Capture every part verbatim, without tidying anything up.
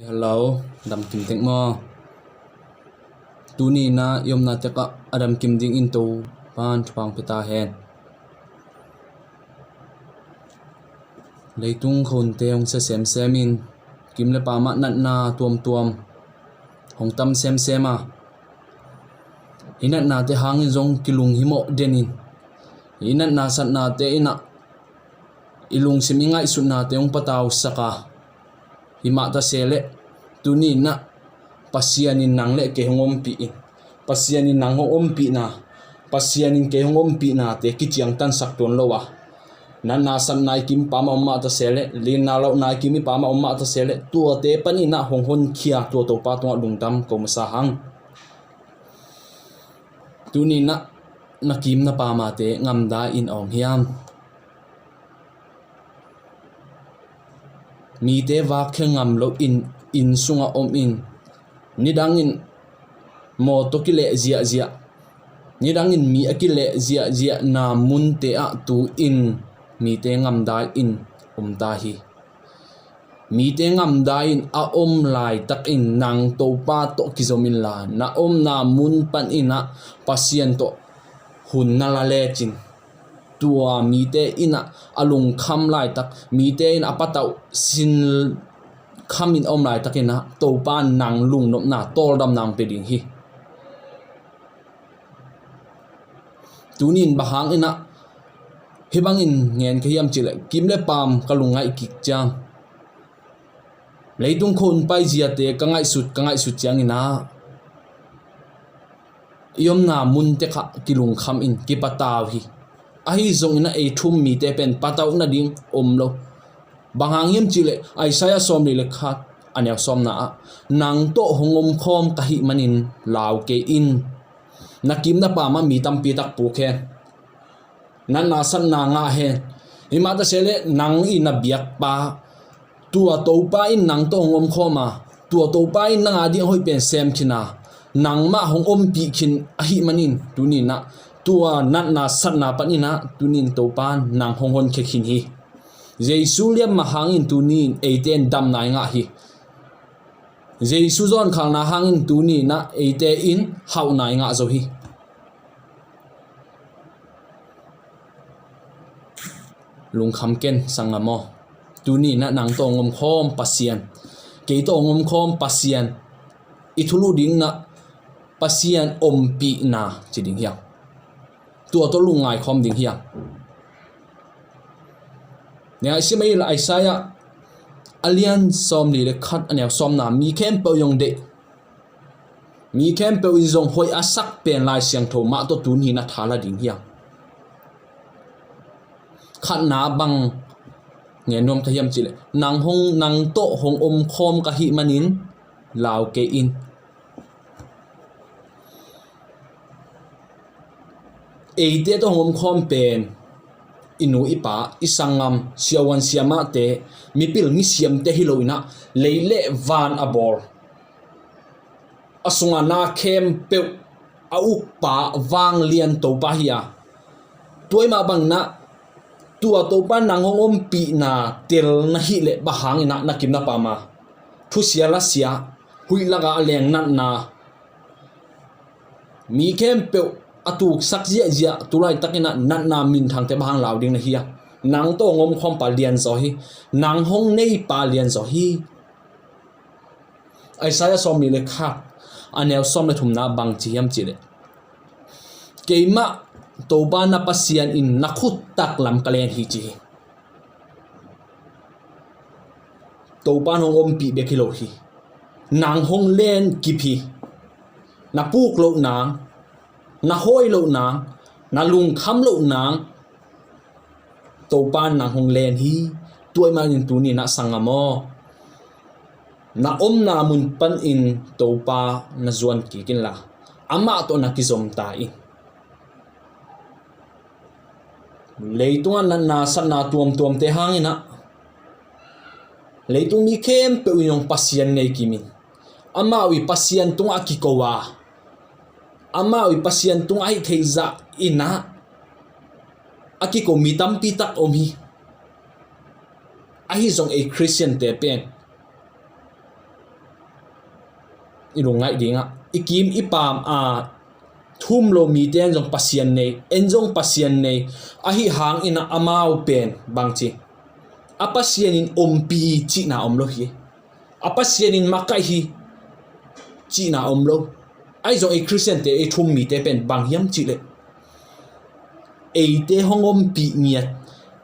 Hello, damkim tek maw? Tuni in ah i omna tekah a damkim dingin Topa'n thupha hong pia ta hen. Leitung khuahunte hong sia semsem in, kim le paam ah natna tuamtuam hong tam semsem a, hih natnate hangin zong kilunghimawh den in, hih natna satnate in ah i lungsim, i ngaihsutnate hong patausak a, himah ta se leh, tuni in ah Pasian in nang le kei hong ompih in, Pasian in nang hong ompihna, Pasian in kei hong ompihnate kiciangtansak tuan lo a, natna satna i kim paam ah om mah ta se leh, liinna lohna i kim i paam ah om mah ta se leh, tuate panin ah hong honkhia tua Topa tungah lungdam ko masa hang. Tuni in ah na kim na paamte ngamdai in a om hiam? Mite vakkhia ngam loin inn sungah om in, nidangin mawtaw kileh ziahziah, nidangin mi a kileh ziahziahna munte ah tu-in mite ngamdai in om ta hi. Mite ngamdai in a om laitakin nang Topa tawh kizom inla, na omna mun panin ah Pasian tawh hun na la lecin, tua mite in ah a lungkham laitak, mite in a patauh sinkham in a om laitakin ah Topa nang lungnopna, tawldamna hong pia ding hi. Tuni in bang hangin ah hih bangin ngen ka hiam cih leh, kim le paam ka lungngaih kik ciang, leitung khuahun paiziate ka ngaihsut, ka ngaihsut ciangin ah i omna mun tekah kilungkham in kipatau hi. Ahi zongin ah ei thu-um mite pen patauh nading om lo. Bang hang hiam cih leh, Isaiah sawmli le khat a neu sawmna ah, nang tawh hong omkhawm ka hih manin lau kei in. Na kim na paam ah mi tampi tak puk hen. Natna satna ngah hen. Himah ta se leh, nang i na biakpa, tua Topa in nang tawh hong omkhawm a, tua Topa in nang a ding a hoih pen sem khin a, nangmah hong ompih khin ahih manin, tuni in ah tua natna satna panin ah tuni in Topa nang hong honkhia khin hi. Jesu liamma hangin tuni in eite in damna i ngah hi. Jesu zawnkhalna hangin tuni in ah eite in hauhna i ngah zo hi. Lungkham ken, sanggam aw. Tuni in ah nang tawh hong omkhawm Pasian, kei tawh hong omkhawm Pasian, i thulu ding in ah Pasian ompihna ci ding hiam? Tua tawh lungngai khawm ding hiam? Nia i sim a, i la Isaiah a lian sawmli le khat a neu sawmna, mi khempeuh in zong deih, mi khempeuh in zong hoih a sak pen Lai Siangtho mah tawh tuni in ah tha la ding hiam? Khatna bang ngen nuam ka hiam cih leh, nang hong, nang tawh hong omkhawm ka hih manin lau kei in. Eite tawh hong omkhawm pen i nu i pa, i sanggam, siavuan siamahte, mipil misiamte hi lo in ah, lei le van a bawl, a sunga na khempeuh a ukpa vanglian Topa hi a, tua ahih mah bangin ah tua Topa nang hong ompihna tel na hih leh, bang hangin ah na kim na paam ah thusia lasia, huih lakah a leng natna, mi khempeuh a tuksak ziahziah tu laitakin ah natna minthangte bang hang lau ding na hi a? Nang tawh hong omkhawmpa lianzaw hi. Nang hong neipa lianzaw hi. Isaiah sawmli le khat a neu sawm le thumna bang ci hiam cih leh, keimah Topa na Pasian in na khut taklam ka len hi ci hi. Topa in hong ompih bek hi lo hi. Nang hong len kip hi. Na puk loh nang, na hawi loh nang, na lungkham loh nang, Topa in nang hong len hi. Tua ahih manin tuni in ah sanggam aw, na omna mun panin Topa na zuan kik inla, amah tawh na kizom ta in. Leitungah natna satna tuamtuamte hangin ah leitung mi khempeuh in zong Pasian ngei kim in, amau i Pasian tungah a kiko a, amau i Pasian tungah a hih theih zah in ah a kiko mi tampi tak om hi. Ahi zong ei Khristiante pen i lungngaih dingah i kim i paam a thum lo mite in zong Pasian nei, en zong Pasian nei, ahi hangin ah amau pen bangci, a Pasian in ompih hi cihna om lo hi. A Pasian in makaih hi cihna om lo. Ahi zong ei Khristiante, ei thum mite pen bang hiam cihleh, eite hong ompih ngiat,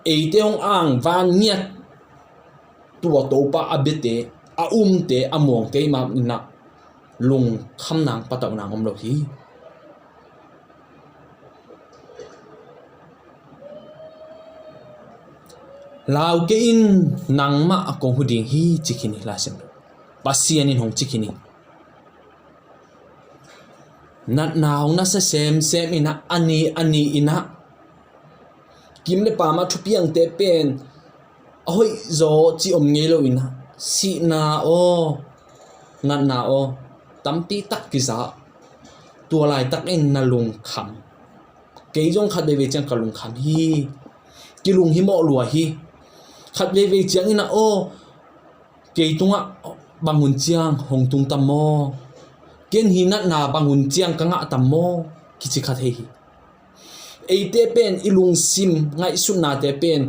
eite hong angvan ngiat, tua Topa a biate, a umte, a muangte i mah in ah lungkham nang, patauh nang om lo hi. Lau kei in, nangmah kong hu ding hi, ci khin hi Lai Siangtho. Pasian in hong ci khin hi. Natna hong nasia semsem in ah, a ni a ni in ah, kim le paam ah thupiangte pen a hoih zaw ci om ngei lo in ah, sihna aw, natna aw, tampi tak kiza. Tua laitak in na lungkham. Kei zong khat veivei ciang ka lungkham hi. Kilunghimawh lua hi. Khat veivei ciangin ah, aw, kei tungah bang hun ciang hong tung tam maw? Ken hih natna bang hun ciang ka ngah tam maw? Kici kha thei hi. Eite pen i lungsim ngaihsutnate pen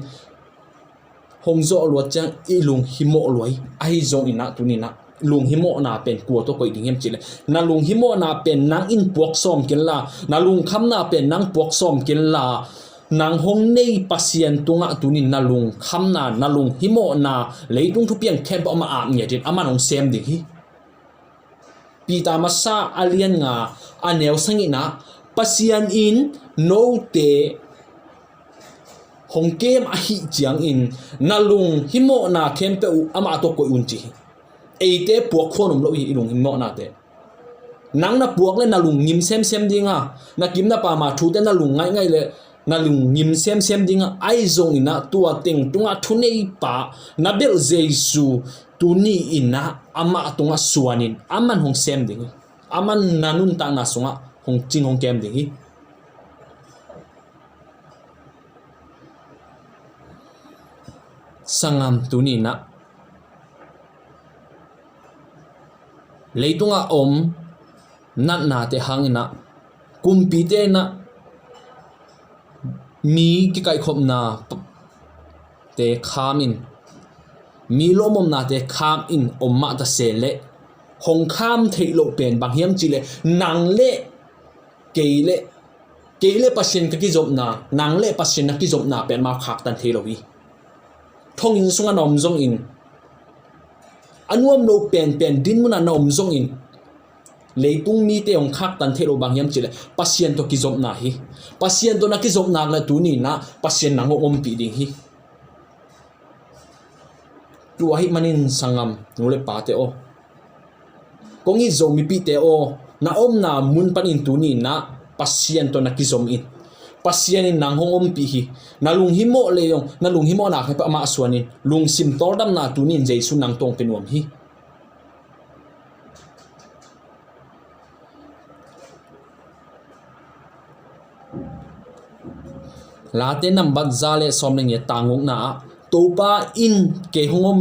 hong zawh luat ciang i lunghimawh lua hi. Ahi zongin ah tuni in ah lunghimawhna pen kua tawh koih ding hiam cihleh, na lunghimawhna pen nang in puak sawm kenla, na lungkhamna pen nang puak sawm kenla, nang hong nei Pasian tungah tuni in na lungkhamna, na lunghimawhna, leitung thupiang khempeuh amah ap ngiat in, aman hong sem ding hi. Peter masa a lian nga, a neu sagihna, Pasian in note hong kem ahih ciangin na lunghimawhna khempeuh uh amah tawh koih un, ci hi. Eite puak khuan om lo hi i lunghimawhnate. Nang na puak le na lungngim semsem ding a, na kim na paam a thute na lungngaih ngaih le na lungngim semsem ding a, ahi zongin ah tua teng tungah thuneipa na belh Jesu tuni in ah amah tungah suan in, aman hong sem ding hi. Aman na nuntakna sungah hong cing hong kem ding hi. Sanggam, tuni in ah leitungah om natnate hangin ah, kumpite in ah mi kikaihkhopnate kham in, mi lawmawmnate kham in om mah ta se leh, hong kham theih loh pen bang hiam cihleh, nang le kei le, kei le Pasian ka kizopna, nang le Pasian na kizopna pen amau khaktan thei lo hi. Thonginn sungah na om zongin, a nuam lo penpen dinmun ah na om zongin, leitung mite hong khaktan theih lo bang hiam cihleh, Pasian tawh kizopna hi. Pasian tawh na kizopna le tuni in ah Pasian nang hong ompih ding hi. Tua ahih manin sanggam nu le pate aw, kong it zo mipite aw, na omna mun panin tuni in ah Pasian tawh na kizom in. Pasian in nang hong ompih hi. Na lunghimawh le zong, na lunghimawhna khempeuh amah suan in. Lungsim tawldamna tuni in Jesu nang tawh hong pia nuam hi. Late nambat za le sawm le ngiat, tang ukna ah, Topa in kei hong om,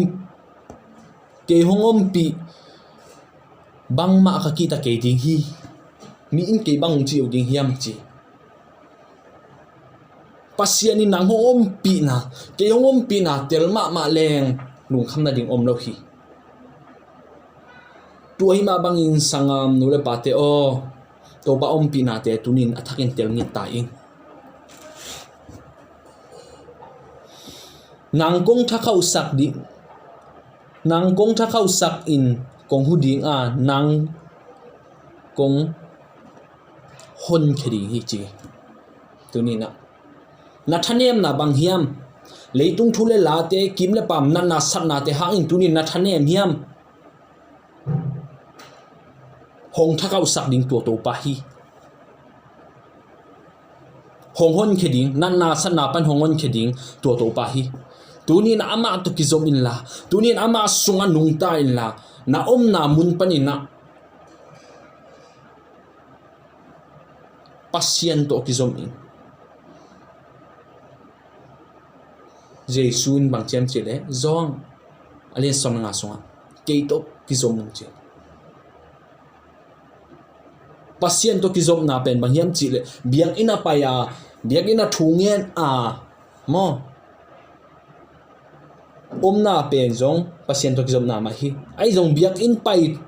kei hong ompih bangmah ka kihta kei ding hi. Mi in kei bang hong ci uh ding hiam, ci. Pasian in nang hong ompihna, kei hong ompihna tel mahmah leng lungkham nading om lo hi. Tua hih mah bangin sanggam nu le pate aw, Topa ompihnate tunin a thakin tel ngit ta ing. Nang kong thakhauhsak ding, nang kong thakhauhsak in kong hu ding a, nang kong honkhia ding hi, ci. Tuninah na thanemna bang hiam? Leitung thu le late, kim le paam, natna satnate hangin tunin na thanem hiam? Hong thakhauhsak ding tua Topa hi. Hong honkhia ding, natna satna pan hong honkhia ding tua Topa hi. Tuninah amah tawh kizom inla, tuninah amah sungah nungta inla, na omna mun paninah Pasian tawh kizom in. Jesu in bang ci hiam cih leh, John a lian sawm le nga sungah, kei tawh kizom ung, ci. Pasian tawh kizopna pen bang hiam cihleh, biakinn a pai a, biakinn a thu ngen a, maw, omna pen zong Pasian tawh kizopna mah hi. Ahi zong biakinn pai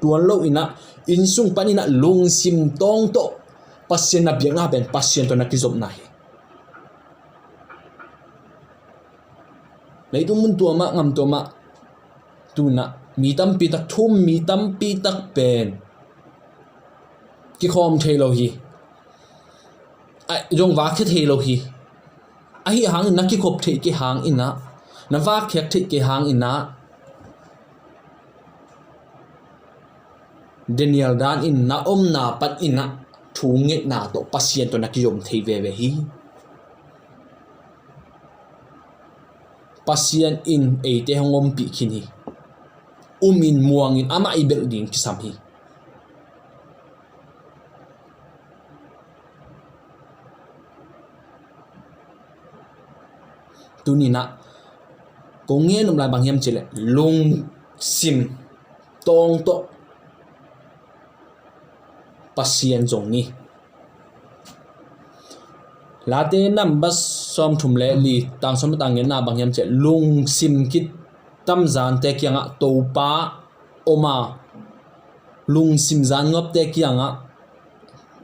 tuan lo inah, inn sung pan inah lungsim tawng tawh Pasian na biakna pen Pasian tawh na kizopna hi. Leitung mun tuamah, ngam tuamah, tunah mi tampi tak, thu-um mi tampi tak pen kikhawm thei lo hi. A, zong vakkhia thei lo hi. Ahi hangin na kikhop theih kei hang inah, na vakkhiak theih kei hang inah, Daniel dan in na omna pan inah thu ngetna tawh Pasian tawh na kizom thei veve hi. Pasian in eite hong ompih khin hi. Um in, muang in, amah i belh ding kisam hi. Tuninah kong ngen nop lai bang hiam cihleh, lungsim tawng tawh Pasian zong ni. Late number sawmthum le li, tang sawm le tang ngenna bang hiam cihleh, lungsim kitamzante kiangah Topa om a, lungsim zan ngawpte kiangah,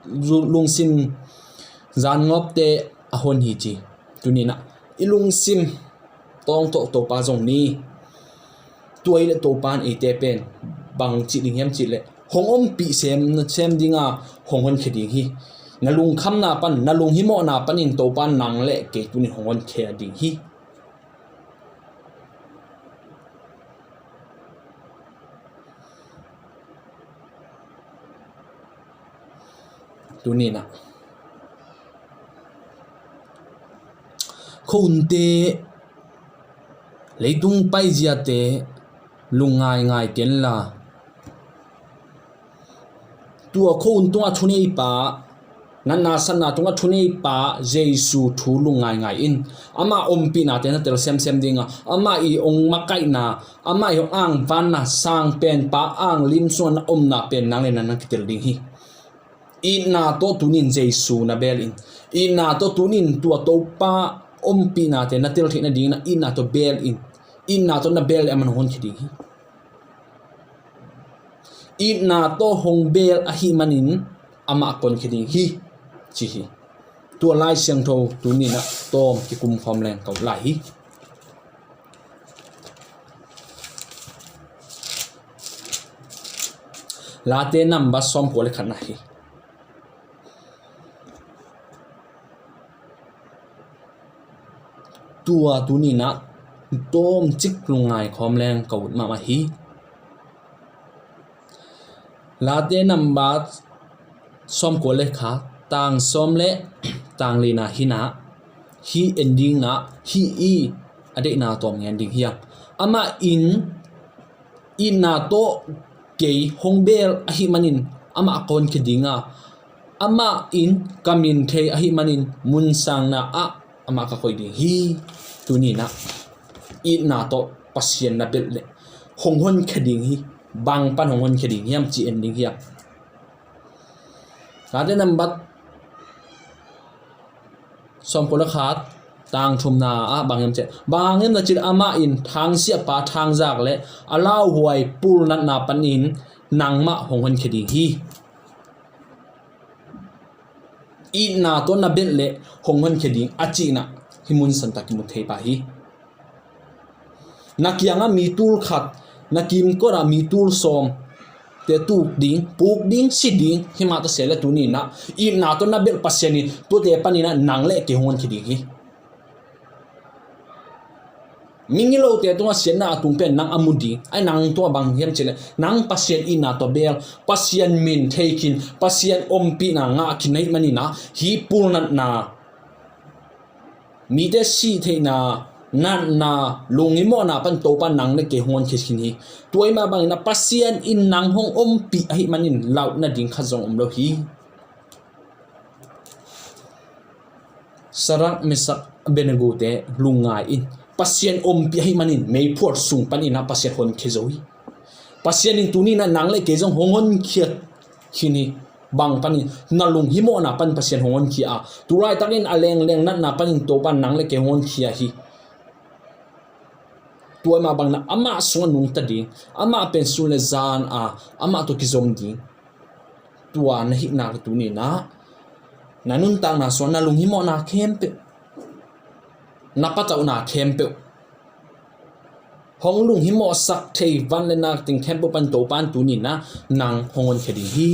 lu-, lungsim zan ngawpte a hon hi ci. Tuninah i lungsim tawng tawh Topa zong ni. Tua i le Topa in eite pen bang cih ding hiam cihleh, hong ompih sem, sem dinga hong honkhia ding hi. Na lungkhamna pan, na lunghimawhna panin Topa in nang le kei tunin hong honkhia ding hi. Tuninah khuahunte, leitung paiziate lungngaingai kenla, tua khuahun tungah thuneipa, natna satna tungah thuneipa Jesu thu lungngaingai in. Amah ompihnate na tel semsem dinga, amah i hong makaihna, amah i hong angvanna, sangpenpa anglim sungah na omna pen nang le nang na kitel ding hi. Itna tawh tunin Jesu na beel in. Itna tawh tunin tua Topa ompihnate na tel theih nadingin itna tawh beel in. Itna tawh na beel le aman hong honkhia ding hi. Itna tawh hong beel ahih manin amah a honkhia ding hi, ci hi. Tua Lai Siangtho tuninah tawm kikum khawm leng ka ut lai hi. Late number sawmkua le khatna hi. Tua tuninah tawmcik lungngai khawm leng ka ut mahmah hi. Late number sawmkua le khat, tang sawm le tang lina hinah, hih en dingnah, hih i a deihna tawm ngen ding hiam? Amah in itna tawh kei hong beel ahih manin amah a honkhia ding a, amah in ka min thei ahih manin mun sangna ah amah ka koih ding hi. Tuninah itna tawh Pasian na belh le hong honkhia ding hi. Bang pan hong honkhia ding hiam ci en ding hiam? Late number sawmkua le khat, tang thumna ah bang hiam cihleh, bang hiam na cih amah in thangsiahpa thangzak le a lauhuai pulnatna panin nangmah hong honkhia ding hi. Itna tawh na belh le hong honkhia ding a cihnah hih mun santa kimu thei pah hi. Na kiangah mi tul khat, na kimkotah mi tul sawm te tuk ding, puk ding, si ding, himah ta se le tuninah itna tawh na belh Pasian in tuate paninah nang le kei hong honkhia ding hi. Migilote tungah siatna a tung pen nang a mu ding, ai nang tungah bang hiam cihleh, nang Pasian itna tawh beel, Pasian min thei khin, Pasian ompihna ngah khin ahih maninah hih pulnatna, mite sih theihna, natna, lunghimawhna pan Topa nang le kei hong honkhia khin hi. Tua ahih mah bangin a Pasian in nang hong ompih ahih manin launa ding khat zong om lo hi. Sadrak, Mesak, Abednego te lungngai in. Pasian ompih ahih manin meiphual sung paninah Pasian honkhia zo hi. Pasian in tuninah nang le kei zong hong honkhia khin hi. bang panin, na lunghimawhna pan Pasian hong honkhia a, tu laitakin a lengleng natna panin Topa nang le kei hong honkhia hi. Tua mah bangin amah sungah nungta ding, amah pen sun le zan a, amah tawh kizom ding. Tua na hihna ka tuni-in ah, na nuntakna sungah na lunghimawhna khempeuh, na patauhna khempeuh, hong lunghimawhsak thei van le nak ding khempeuh pan Topa in tuni-in ah nang hong honkhia ding hi.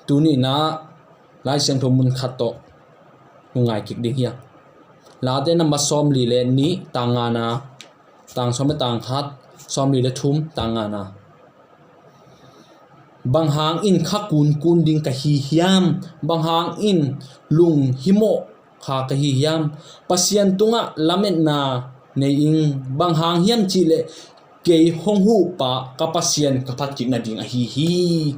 Tuni-in ah Lai Siangtho mun khat tawh hong ngai kik ding hi a. Late number sawmli le nih, tang ngana, tang sawm le tang khat, sawmli le thum, tang ngana. Bang hangin kha kunkun ding ka hi hiam? Bang hangin lunghimawh kha ka hi hiam? Pasian tungah lametna nei ing. Bang hang hiam cihleh kei hong huhpa ka Pasian ka phatkik nading ahi hi.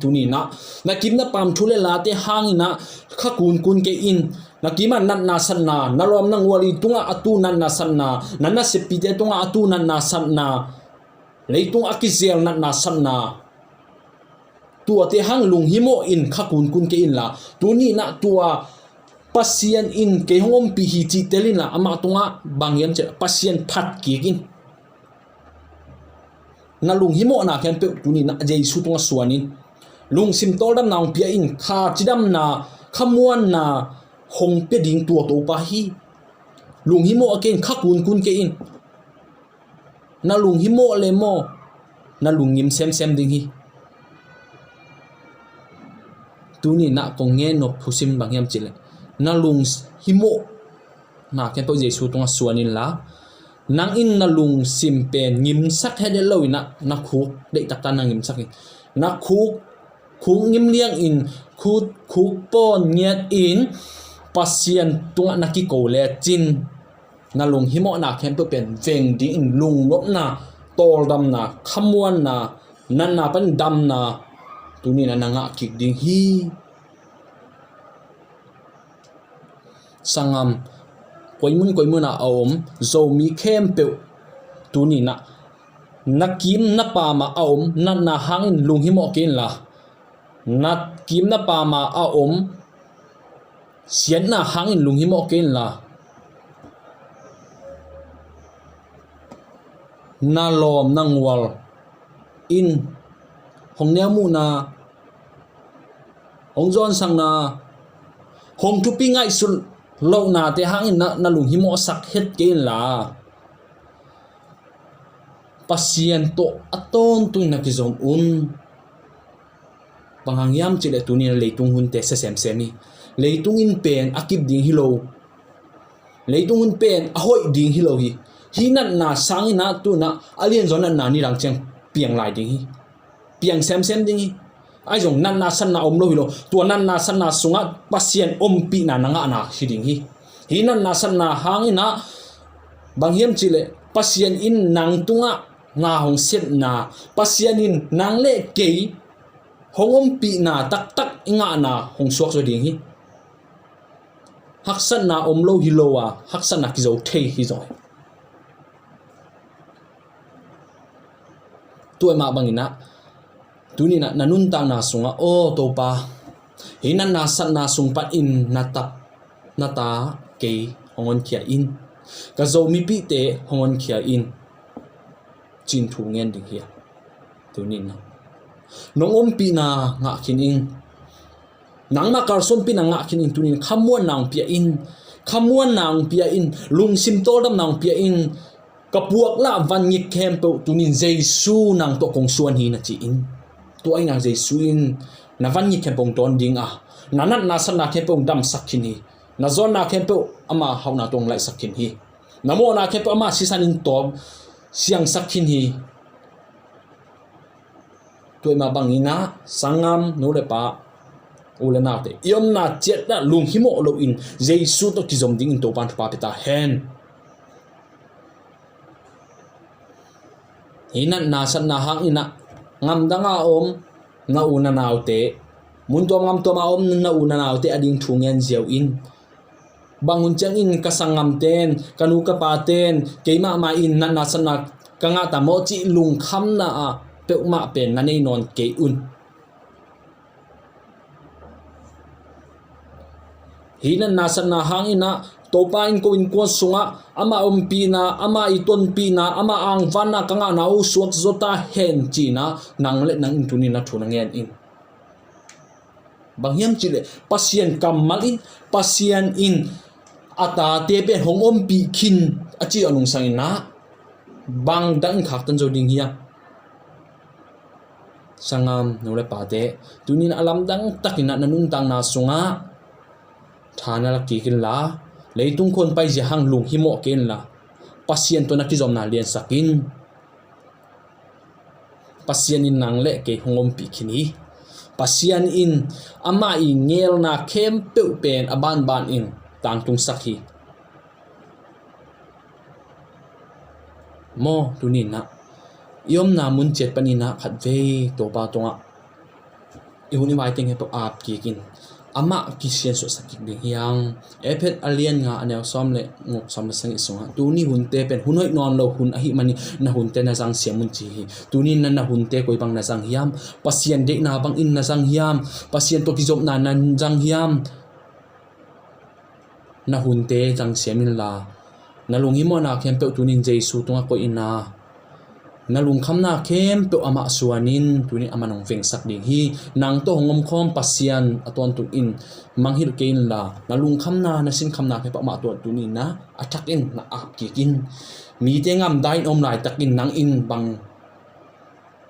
Tuni-in ah na kim na pam thu le late hangin ah kha kunkun kei in. Na kimah natna satna, na lawm na ngual i tungah a tu natna satna, na naseppite tungah a tu natna satna, leitung a kizel natna satna, tuate hang lunghimawh in kha kunkun kei inla, tuni-in ah tua Pasian in kei hong ompih hi cih tel inla, amah tungah bang hiam cihleh Pasian phatkik in. Na lunghimawhna khempeuh tuni-in ah Jesu tungah suan in. Lungsim tawldamna hong pia in, kha cidamna, kha muanna hong pia ding tua Topa hi. Lunghimawh kei in, kha kunkun kei in. Na lunghimawh le maw, na lungngim semsem ding hi. Tuni-in ah kong ngen nop thusim bang hiam cihleh, na lunghimawhna khempeuh Jesu tungah suan inla, nang in na lungsim pen ngimsak het het lo-in ah, na khuk deihtaktak na ngimsak in. Na khuk, khuk ngim liangin, khuk, khuk pawn ngiatin Pasian tungah na kiko lecin, na lunghimawhna khempeuh pen veng dingin lungnopna, tawldamna, khamuanna, natna pan damna tuni-in ah na ngah kik ding hi. Sanggam, koimun koimun ah a om Zomi khempeuh tuni-in ah na kim na pam ah a om natna hangin lunghimawh kei inla, na kim na pam ah a om siatna hangin lunghimawh kei inla, na lawm na ngual in hong neumuhna, hong zawnsakna, hong thupi ngaihsut lohnate hangin na, na lunghimawhsak het kei inla, Pasian tawh a tawntungin na kizom un. Bang hang hiam cihleh tuni-in ah leitung hunte sia semsem hi. Leitung in pen a kip ding hi lo. Leitung hun pen a hoih ding hi lo hi. Hih natna sangin ah tu-in ah a lianzaw natna nidang ciang piang lai ding hi. Piang semsem ding hi. Ahi zong natna satna om lo hi lo. Tua natna satna sungah Pasian ompihna na ngahna hi ding hi. Hih natna satna hangin ah bang hiam cihleh Pasian in nang tungah na hong sepna, Pasian in nang le kei hong ompihna taktak i ngahna hong suakzaw ding hi. Haksatna om lo hi lo a, haksatna kizo thei hi zaw hi. Tua mah bangin ah tuni-in ah na nuntakna sungah, aw Topa, hih natna satna sung panin na tap, na ta kei hong honkhia in. Ka Zomipihte hong honkhia in, ci-in thu ngen ding hi a. Tuni-in ah nong ompihna ngah khin ing. Nangmah kalsuanpihna ngah khin ing. Tuni-in khamuanna hong pia in. Khamuanna hong pia in. Lungsim tawldamna hong pia in. Ka puaklah vangik khempeuh tuni-in Jesu nang tawh kong suan hi na ci in. Tua in ah Jesu in na vangik khempeuh hong dawn ding a, na natna satna khempeuh hong damsak khin hi. Na zawnna khempeuh ama hauhna tawh hong laihsak khin hi. Na mawhna khempeuh ama sisan in tawm siangsak khin hi. Tua mah bangin ah sanggam nu le pa, u le naute, i omna ciat ah lunghimawh loin Jesu tawh kizom dingin Topa'n thupha pia ta hen. Hih natna satna hangin ah gamdang a om na u na naute, mun tuam gam tuam a om na u na naute ading thu ngen ziau in. Bang hun ciangin ka sanggamte'n, ka nu ka pate'n, keimahmah in natna satna ka ngah ta maw cih lungkhamna ah peuhmah pen na nei nawn kei un. Hih natna satna hangin ah Topa in ko innkuan sungah amah ompihna, amah i tonpihna, amah angvanna ka ngahna uh suak zaw ta hen ci-in ah nang le nang in tuni-in ah thu na ngen in. Bang hiam cih leh Pasian kammal in, Pasian in a tate pen hong ompih khin a ci a nungsang in ah bang dang in khaktan zo ding hiam? Sanggam nu le pate, tuni-in a lamdang takin ah na nuntakna sungah tha na la kik inla, leitung khuan paizia hang lunghimawh kei inla, Pasian tawh na kizopna liansak in. Pasian in nang le kei hong ompih khin hi. Pasian in amah i ngelna khempeuh pen a banban in tangtungsak hi. Maw, tuni-in ah i omna mun ciat panin ah khatvei Topa tungah i hun i vai teng hi peuh ap kik in, amah kisiansuahsak kik ding hi hang. Efesa a lian nga a neu sawm le guk, sawm le sagih sungah tuni hunte pen hun hoih nawn lo hun ahih manin na hunte na zang siam un ci hi. Tuni-in na, na hunte koi bang na zang hiam? Pasian deihna bangin na zang hiam? Pasian tawh kizopna na zang hiam? Na hunte zang siam inla, na lunghimawhna khempeuh tuni-in Jesu tungah koih in ah, na lungkhamna khempeuh amah suan in, tuni-in amah in hong vengsak ding hi. Nang tawh hong omkhawm Pasian a tawntung in mangngilh kei inla, na lungkhamna, na sinkhamna khempeuh amah tawh tuni-in ah a thakin na ap kik in. Mite ngamdai in om laitakin nang in bang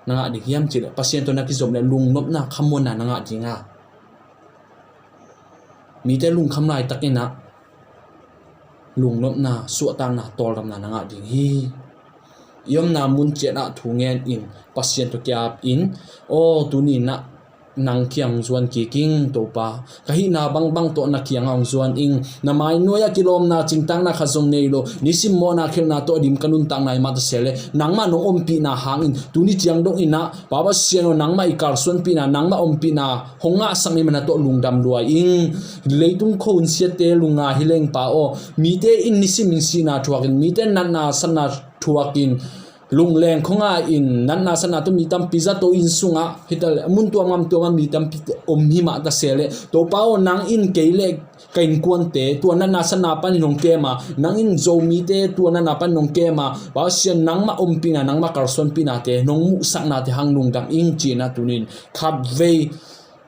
na ngah ding hiam cih leh Pasian tawh na kizop leh lungnopna, khamuanna na ngah ding a, mite lungkham laitakin ah lungnopna, suahtakna, tawldamna na ngah ding hi. I omna mun ciat ah thu ngen in, Pasian tawh ki-ap in. Aw, tuni-in ah nang kiang hong zuan kik ing Topa. Ka hihna bangbang tawh na kiangah hong zuan ing. Na mainuai ah kilawmna, cingtakna khat zong nei lo, nisim mawhna khelhna tawh a dim ka nuntakna hi mah ta se leh, nangmah nong ompihna hangin tuni ciang dongin ah Pa Pasian aw, nangmah i kalsuanpihna, nangmah ompihna hong ngahsak na hih manin ah tawh lungdam lua ing. Leitung khuahun siate lungngai hi leng Pa aw, mite in nisim in sihna thuakin, mite natna satna thuakin, lungleng khuangai in natna satna tawh mi tampi zato inn sungah, hita leh mun tuam gam tuamah mi tampi om hi mah ta se leh, Topa aw, nang in kei leh ka innkuante tua natna satna panin hong kem a, nang in Zomite tua natna panin hong kem a, Pasian nangmah ompihna, nangmah kalsuanpihnate, nong muhsaknate hang lungdam ing ci-in ah tuni-in khatvei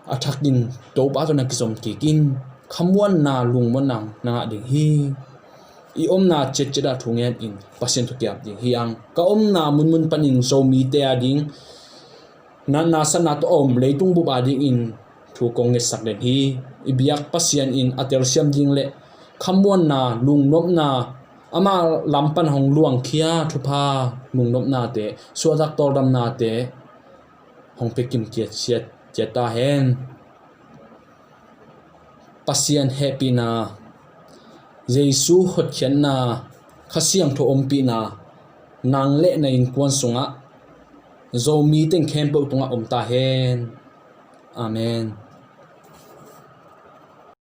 a thakin Topa tawh na kizom kik in. Khamuanna, lungmuanna na ngah ding hi. I omna ciatciat ah thu ngen in, Pasian tawh ki-ap ding hi hang. Ka omna munmun panin Zomite ading natna satna tawh a om leitung bup adingin thu kong ngetsak den hi. I biak Pasian in a telsiam ding leh khamuanna, lungnopna, ama lam pan hong luangkhia thupha, lungnopnate, suahtak tawldamnate hong pia kimciat ciat ta hen. Pasian hehpihna, Jesu hotkhiatna, Kha Siangtho ompihna, nang le na innkuan sungah, Zomi teng khempeuh tungah om ta hen. Amen.